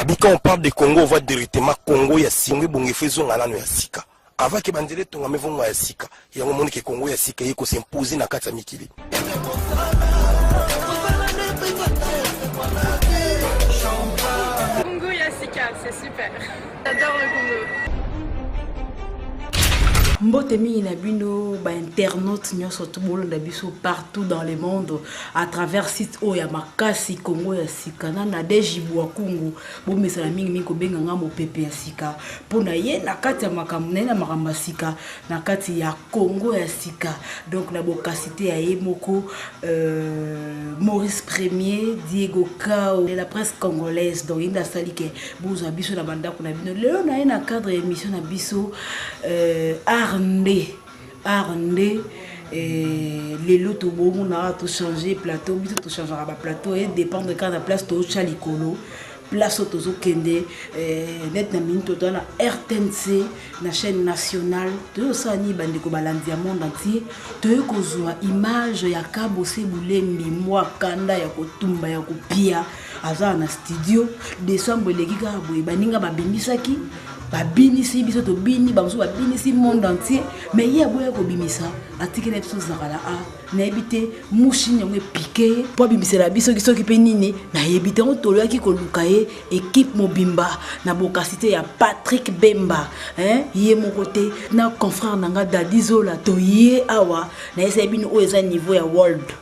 Babi quand on parle de Congo, on voit directement Congo ya singo ebongi fo ezonga nano ya sika. Avant ke banzela etongama evonga ya sika. Yango omoni ke Congo ya sika eye ko s'imposer na kati ya mikili. Congo ya sika, c'est super. J'adore le Congo. Mbote mingi na bino ba internautes nyonso to bolanda biso partout dans le monde à travers site oyo ya makasi Congo ya sika na Nadège Bwakungu bomesana mingi mingi kobenga nga mopepe ya sika mpo na ye na kati ya makambo na ye na makambo ya sika na kati ya Congo ya sika donc na bokasite ya ye moko euh, Maurice Premier Diego Kao de la presse congolaise donc ye nde asali ke bozwa biso na bandako na bino lelo na ye na cadre ya émission na biso euh, art nde art nde eh, lelo tobomonaka tochange plateau biso tochangeaka baplateau e dépendre kaka na place totya likolo place oyo tozokende eh, net na minute toza na rtnc na chaîne nationale toyosala nini bandeko balandi ya monde entier toye kozwa image ya kabose bulembi mwa kanda ya kotumba ya kopia aza na studio décembre eleki kaka boye baninga babimisaki babinisi biso tobini bamosusu babinisi monde entier mais ye aboya kobimisa atikela biso zakala a nayebi te mushi nini yango epike ye mpo abimisela biso soki mpe nini nayebi te yango toloyaki koluka ye ekipe mobimba na bokasi te ya patrick bemba hein? Ye moko te na confrère na nga dadi zola toye awa nayesaki bino oyo eza niveau ya world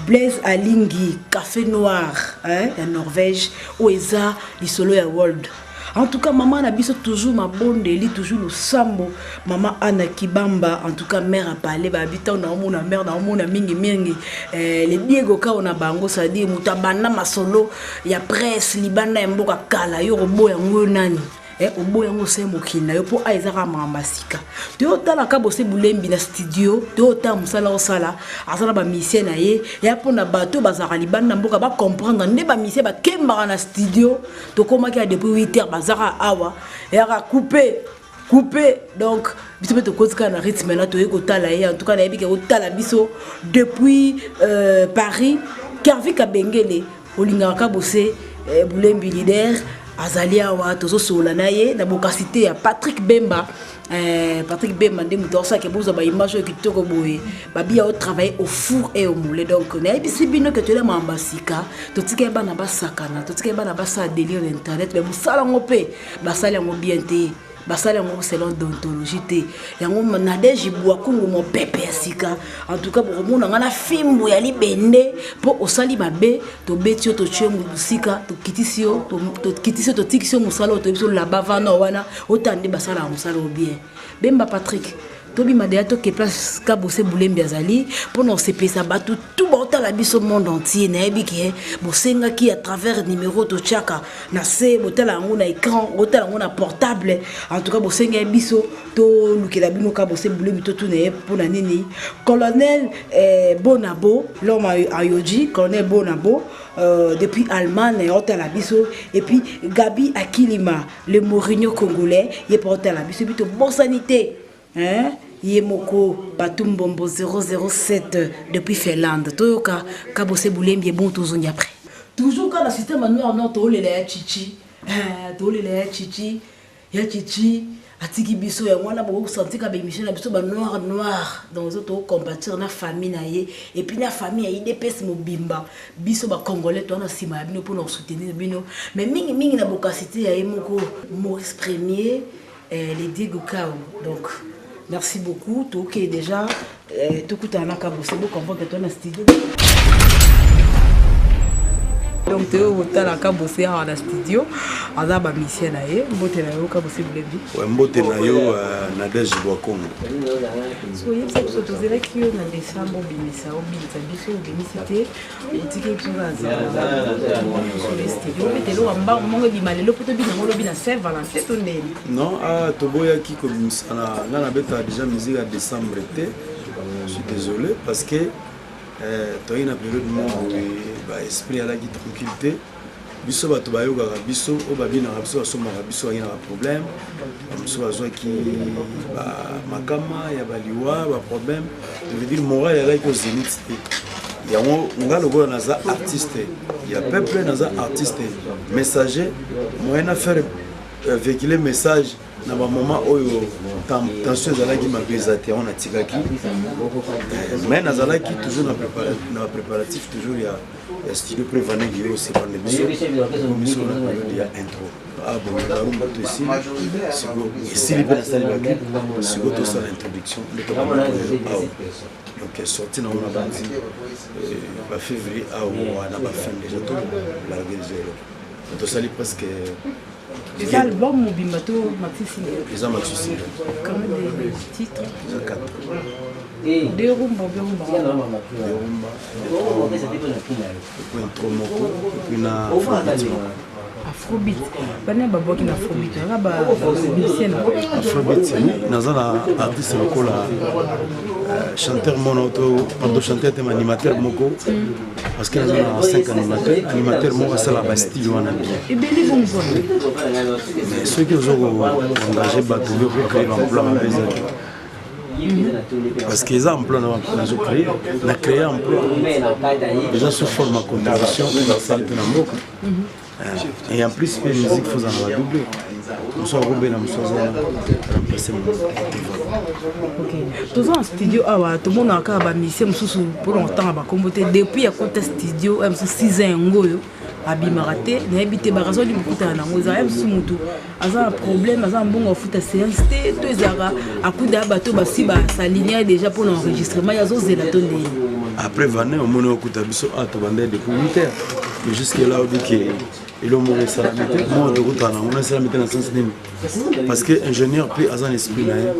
blaise alingi café noir hein? Ya norvège oyo eza lisolo ya world. En tout cas, maman na biso toujours mabondeli, toujours losambo. Maman Anna Kibamba, en tout cas, mère a parlé, ba habitant na omona mère na omona mingi mingi. Eh, les Diego ka ona bango, ça dit muta banda masolo ya presse libanda ya mboka kala yo robo ya ngo nani. Eh, oboya yango osali mokili na yo mpo a eza kaka makambo ya sika. Toyotala Kabose Bulembi na studio, toyotala mosala osala, aza na bamisien na ye ya mpona bato oyo bazalaka libanda na mboka bacomprendre nde bamisien bakembaka na studio. Tokomaki ya depuis 8 heures bazaka awa eyaka coupe coupe, donc biso mpe tokoti kaka na rythme na toyei kotala ye. En tout cas nayebi ke kotala biso depuis Paris, Kervi Kabengele olingaka Kabose Bulembi leader azali awa, tozosolola na ye na bokasite ya Patrick Bemba. Patrick Bemba nde moto aosalaka bozwa baimage oyo kitoko boye, babi ao travailler au four et au moulin. Donc nayebisi bino ke toyela makambo ya sika, totikali bana basakana, totikali bana basala délire na internet, mais mosala yango mpe basali yango bien te, basali yango selon déontologie te. Yango Nadege Bwakungu mopepe ya sika, en tout cas bokomona nga na fimbu ya libende mpo osali mabe, tobeti yo, totie yo mosika, tokitisi yo, tokitisi yo, totikisi yo mosala oyo toyebi biso laba vana wana otala nde basalaka mosala oyo bien. Bemba Patrick, tobima deya, toke place Kabose Bulembi azali mpona kosepelisa bato tu baotala biso monde entier. Nayebi ke bosengaki à travers numéro totiaka na se, botala yango na écran, botala yango na portable. En tout cas bosengaki biso tolukela bino Kabose Bulembi, totuna ye mpona nini. Colonel Bonabo, l'homme ayoji, colonel Bonabo depuis Allemagne otala biso, et puis Gabi Akilima le Mourinho congolais ye mpe otala biso. Bi tobosani te, hein? Ye moko Patumbombo 007 depuis Finlande. Toyoka Kabose Bulembi ebon, tozongi après toujours kaka na système noir noir. Toolela ya chichi, tolela ya chichi, ya chichi atiki biso. Yango wana bokosentir ka baémission na biso banoir noir, donc ozo tokocompatir na famille na ye et puis na famille ya UDPS mobimba. Biso bacongolais toza na nsima ya bino mpona kosoutenir bino, mais mingimingi na bokasite ya ye moko Maurice Premier, le Diego Kao. Donc merci beaucoup, toke déjà tokutana na Kabose, bocomprendre toza na studio. Donc toyo kotala Kabose awa na studio, aza bamisien na ye. Mbote na yo Kabose Bulembi. Ouais, mbote na yo Nadege Bwakongo. So oyebisa biso, tozelaki yo na décembre obimisa, obimisa biso, obimisi te, otiki biso kaka studio. Obeta eloko ya mbango mongo ebima lelo mpo tobina yango lobi na Saint Valentin to ndeni? Non, ah, toboyaki kobimisa na nga nabetaka déjà musique ya décembre te, je suis désolé, parce que toyaki na période moko boye baesprit alaki tranquille te. Biso bato bayokaka biso, oyo babinaka biso, basombaka biso, bazalaki na baproblème, bamosusu bazwaki makama ya baliwa, baproblème, je veux dire moral ezalaki au zénith te. Yango nga lokola naza artiste ya peuple, naza artiste messager, moyen na faire véhiculer message na bamoment oyo tension ezalaki mabe eza te, yango natikaki. Mais nazalaki toujours na bapréparatif toujours ya studio prévanegi oyo sepande biso biso na période ya intro. Ah bon, barumba to esili sikoyo, esili mpe nasali baclip. Sikoyo tosala introduction nde tokobanda awa. Donc sorti nango na bandi bafévrier awa na bafin, déjà to largue déjà eloko tosali presque. Eza album mobimba to maxi single? Eza maxi single. Combien de titres? Eza 4. Deux rumba, deux rumba? Deux rumba et puis intro moko et puis na afrobeat moko. Afrobeat, bana babwaki na afrobeat aza bamusicien? Afrobeat, oui, naza na artiste lokola chanteur mono to, pardon, chanteur te, animateur moko, parce que naza na 5 animateur. Animateur moko asala bastyle wana bien. Ebele bongo? Mais soki oza koengage bato oyo kocréer baemploi, mabe eza te, parce que eza emploi nazo créer, na créer emploi eza sous forme ya contribution nasali mpe na mboka. Et en plus mpe musique faut ozala na badouble, mosu akobela, mosu aza remplace. Ok, toza na studio awa, tomonaka kaka bamusicien mosusu mpona kotanga bakombo te. Depuis akota studio ya mosusu 6 ans yango oyo abimaka te. Nayebi te baraison nini bokutana nango. Ezala ya mosusu motu aza na problème, aza na mbongo afuta séance te, to ezalaka akuda ya bato basi basalinia déjà mpona enregistrement, ye azozela to ndeni? Après vane omoni okuta biso a tobanda depuis 8 heures, mais jusque là obike elo moko esalami te. Moko tokutana nango na esalami te na sens nini? Parce que ingénieur mpe aza na esprit na ye,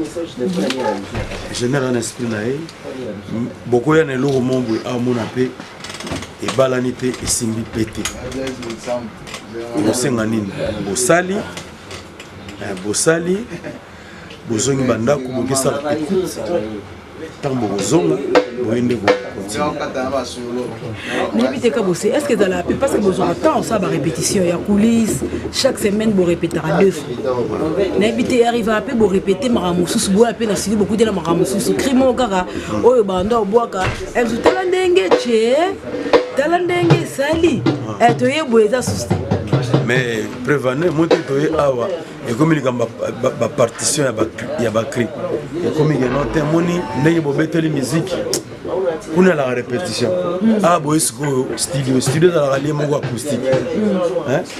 ingénieur aza na esprit na ye. Bokoya na eloko moko boye, amona mpe ebalani te, esimbi mpe te, ekosenga nini? Bosali, bosali, bozongi bandako, bokesala écoute. Ntango bokozonga boye nde kocontinue. Nayebi te ka bose, est ce que ezalaka mpe parce que bozwaka temps osala barépétition ya coulisse? Chaque semaine borépétaka deux fois. Nayebi te, arrivaka mpe borépéte makambo mosusu, boya mpe na studio bokutela makambo mosusu, cri moko kaka oyo banda obwaka emsu: "Tala ndenge tie, tala ndenge esali." Toye boye, eza susu te. Mais prévane mo te, toye awa, ekomi likambo bapartition ya bacri, ekomi keno te. Moni ndenge bobeteli musique kuna, elaka répétition. Awa boye sikoyo studio, studio ezalaka lie moko acoustique.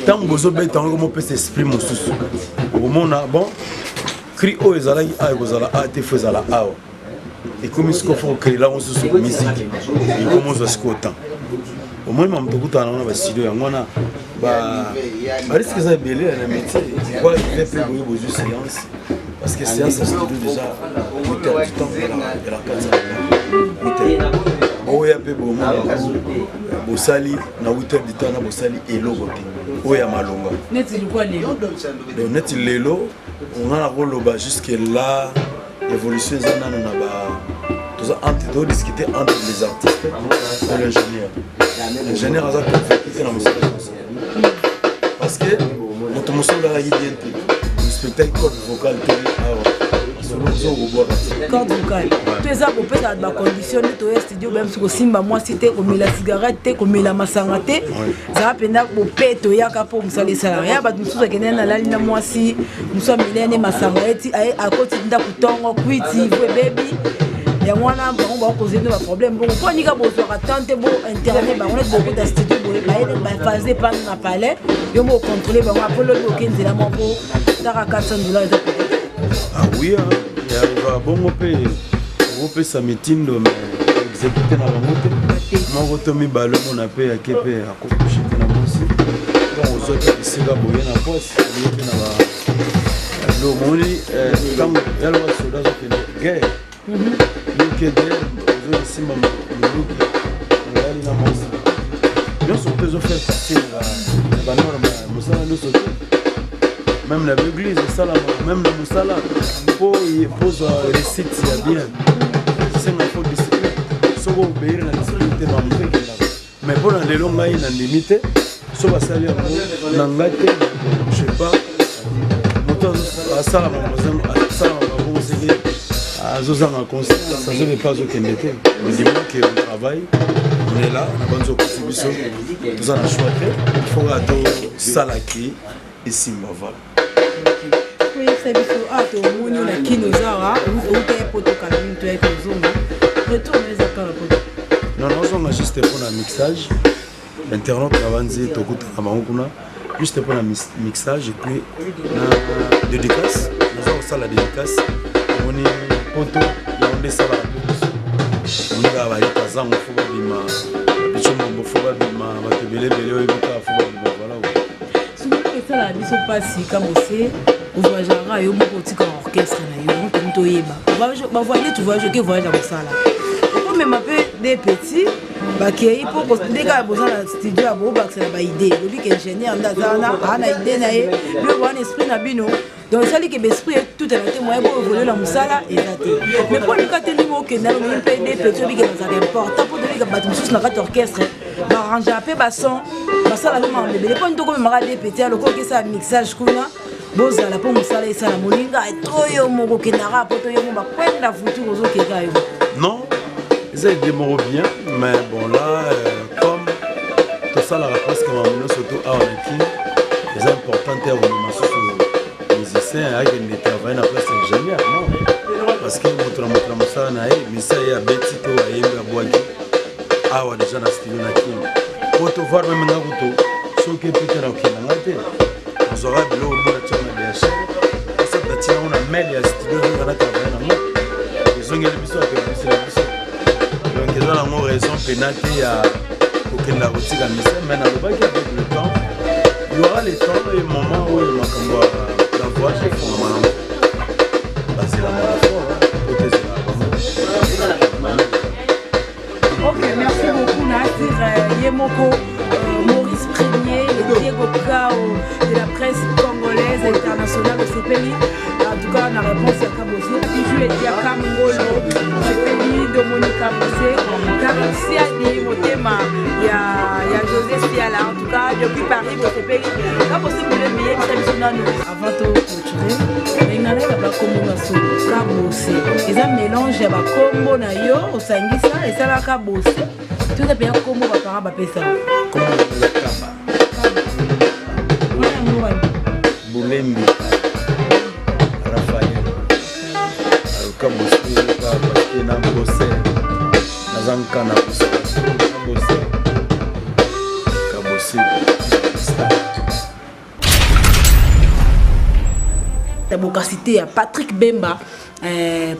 Ntango bozobeta yango, ekomopesa esprit mosusu. Okomona bon, cri oyo ezalaki awa ekozala a te, faut ezala awa. Ekomi sikoyo faut kocréela mosusu musique, ekomi ozwa sikoyo temps. Omoni mamu tokutana nango na bastudio, yango wana barisque eza ebele na métier. Voilà, ive mpe boye bozwi séance, parce que séance ya studio déjà 8 heures du temps ya la 4 8 heures, boya mpe bomona bosali na 8 heures du temps na bosali eloko te oyo ya malonga. Neti lokwa lelo? Donc neti lelo, nga na koloba jusque là évolution eza nano na ba toza entre todiscute entre les artistes et l'ingénieur. L'ingénieur aza convaincu te na mosala nyonso, parce que moto mosusu olalaki bien te, spectacle corde vocale te awa solo kobwaka te. Corde vocale to eza kopesa bato bacondition nde toya studio, bayam soki kosimba mwasi te, komela cigarette te, komela masanga te, zala mpenza bope. Toyaka mpo mosala esalaka ya bato mosusu akende na lali na mwasi mosusu, ameli ne masanga, eti akoti ndako ntongo kwiti vo ebebi. Yango wana bango bakokozeli nde baproblème bongo. Mpo anika bozwaka temps te, bo interne bango neti bokota studio boye, bayene bafase pana na palais, yo mo ocontrôle bango apo lobi oke nzela moko taka 400 $ eza pete. Ah oui, arriva bongo mpe okopesa mitindo, mais exécute na bango te. Moko to mibale omona mpe ake mpe akokouche te na mwasi. Donc ozwaki esika boye na poise oye mpe na ba omoni ntango yaloba soda azokende guerre, yoke guerre, ozosimba monduki, oyali na mwasi nyonso mpe ezofaire partie na banorme ya mosala nyonso te. Même na baeglise esalama, même na mosala, mpo pozwa réussite ya bien, esenga faut discipline. Soki obeyeli na discipline te, makambo ekendaka. Mais mpo na lelo ngai nandimi te so basali yango na ngai te. Je sais pas, moto asalama asalama bongo seke azozanga conscience, azobe mpe azokende te. Ndima ke on travaille. On est là, na banzo okuti biso, toza na choix te, il faut kaka tosalaki esimba, voilà. Oyebisa biso, awa tomoni yo na Kino, oza awa, outa ye poto kala mingi, toyaki kozonga, retour na eza kala poto? Non, nazonga juste mpona mixage. Internaute na banzi, tokutana bango kuna juste mpona mixage et puis na dédicace. Naza kosala dédicace, omoni poto yango nde esalaka mpe biso, omoni kaka bayita zango, fo babima biso mbombo, fo babima bato ebele ebele, oyebi kaka, fo babima, voilà. Soki esalaka biso mpasi, Kabose, ovoyageaka yo moko, otika orchestre na yo, tomi toyeba bavoyage, tu voyage, oke voyage ya kosala, okomema mpe des petits bakei, mpo nde kaka boza na studio ya bobakisa na baidée, lobi ke ingénieur nde aza wana, aa na idée na ye, biloko wana, esprit na bino. Donc esali ke baesprit etutana te, moyen boévolue na mosala eza te. Mais mpo nika te ndenge okenda, omemi mpe des petits, obike bazalaka important, mpo tobika bato mosusu na kati orchestre baarrangeaka mpe bason, basala mpe makambo ebele. Mpo nini tokomemaka des petits aloko okesala mixage kuna, bozala mpo mosala esala moninga to yo moko okendaka po to yo mo bakwenda futur ozokeka yo? Non, eza idée moko bien, mais bon, là comme tosalaka presque makambo nyonso to awa na Kini, eza important te ya komema susu musicien akende travaille na place ingénieur, non, parce que moto na moto na mosala na ye. Musicien ye abeti to ayembi, abwaki awa déjà na studio na Kini, po to voir même nga kutu, soki epi te na kokenda nga te, nazwaka biloko mona tia na DHL, asa natia yango na mail ya studio, kaka na travaille nango, ezongeli biso, akebisela biso. Donc eza nango raison mpena te ya kokenda kotika musicien. Mais nalobaki, avec le temps, il y aura le temps et moment oyo makambo ya voyage efongama nango, bazela moko fort po te ezela bango. Ok, merci beaucoup, Nasir Yemoko, Maurice Premier, le Diego Kao de la presse congolaise internationale au CPI. En tout cas, la réponse à Kabose. Bijou et Diaka Mongolo, CPI, Dominique Kabose, Karusiani, Motema, il y a José Siala. En tout cas, depuis Paris, au CPI. Kabose pour le billet, avant de clôturer, ndenge nayeba bakombo na so Kabose, eza mélange ya bakombo na yo osangisa esalaka Bose, toza mpenza kombo baparent bapesa? Kombo eza Kaba. Wana yango wana. Bulembi Raphaël aluka Bose kaka parce que na Bose naza nkana Bose, Bose, Kabose Star. Ya bokasi ya Patrick Bemba,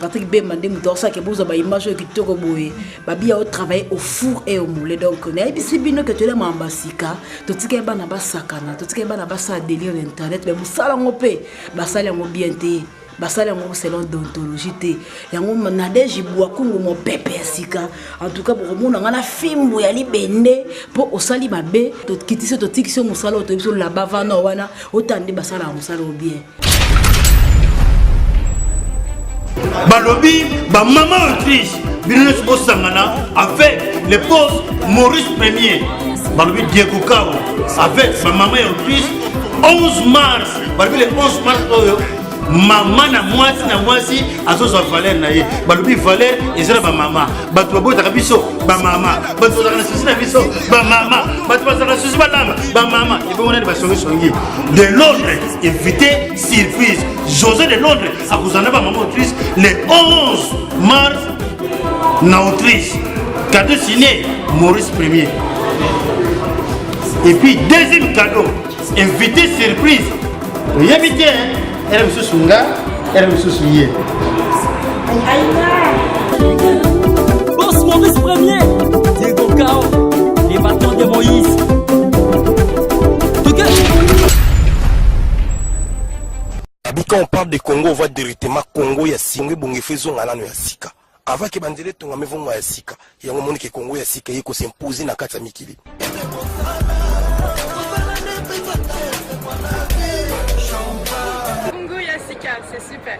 Patrick Bemba nde moto aosalaka bozwa baimage oyo kitoko boye, babi aotravaille au four et au moulin. Donc nayebisi bino ke toyela makambo ya sika, totikali bana basakana, totikali bana basala délire na internet, mais mosala yango mpe basali yango bien te, basali yango selon déontologie te. Yango Nadege Bwakungu, mopepe ya sika. En tout cas, bokomona nga na fimbu ya libende mpo osali mabe, tokitisi, totikisi yo mosala oyo toyebi so laba vana wana, otala nde basalaka mosala oyo bien. Balobi bamama Autriche, bino nyonso bosangana avec le boss Maurice Premier, balobi Diego Kao avec bamama ya Autriche, 11 mars. Balobi le 11 mars oyo, mama na mwasi na mwasi azozwa valeur na ye. Balobi valeur eza na bamama, bato babotaka biso bamama, bato bazalaka na susi na biso bamama, bato bazalaka na susi balamba bamama. Ebongo nani basongisongi de Londres, invité surprise José de Londres akozala na bamama Autriche le 11 mars na Autriche. Cadeau signé Maurice Premier. Et puis deuxième cadeau, invité surprise, oyebi te, ere mosusu nga, ere mosusu ye. Boss Maurice Premier, Diego Kao, les bâtons de Moïse. Toke. Abi, quand on parle de Congo, on voit directement Congo ya singo ebongo, efo ezonga nano ya sika avant ke banzela etongama, evongo ya sika. Yango omoni ke Congo ya sika eye kos'impose na kati ya mikili. Congo ya sika, c'est super.